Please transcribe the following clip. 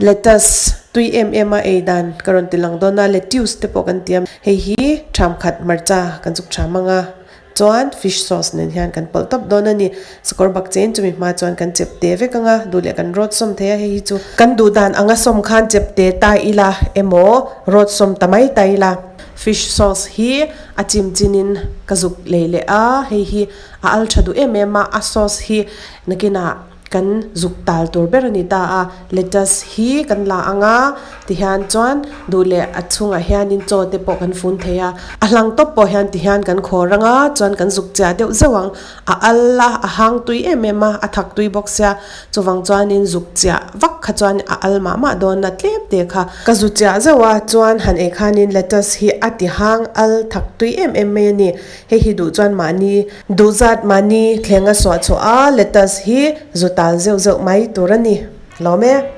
Lettuce tui em em a ei dan ka rawn ti lang dawn a, lettuce te pawh kan ti a, hei hi ṭham khat hmarcha kan zuk ṭham ang a, chuan fish sauce nen hian kan pawlh tawp dawn a ni. Sakawr bak chen chumi hma chuan kan chep te vek ang a, duh leh kan rawt sawm thei a, hei hi chu kan duh dan anga sawm khan chep te ta ila emaw rawt sawm ta mai ta ila. Fish sauce hi a chim chinin ka zuk lei leh a, hei hi a al tha duh em em a, a sauce hi nakinah Kan zuk tal tur ber a ni ta a, lettuce hi kan la ang a, tihian chuan duh leh a chhungah hianin chaw te pawh kan fun thei a, a hlang tawp pawh hian tihian kan khawr ang a, chuan kan zuk chiah deuh zeuh ang, a al a, a hang tui em em a, a thak tui bawk sia, chuvang chuanin zuk chiah vak kha chuan a al mah mah dawn a tlem te kha. Ka zu chiah zeuh a, chuan han ei khanin lettuce hi a ti hang al thak tui em em mai a ni, hei hi duh chuan mahni Duh zat mahni thleng a suah chhuah a, lettuce hi zu tal zeuh zeuh mai tur a ni. Lawm e.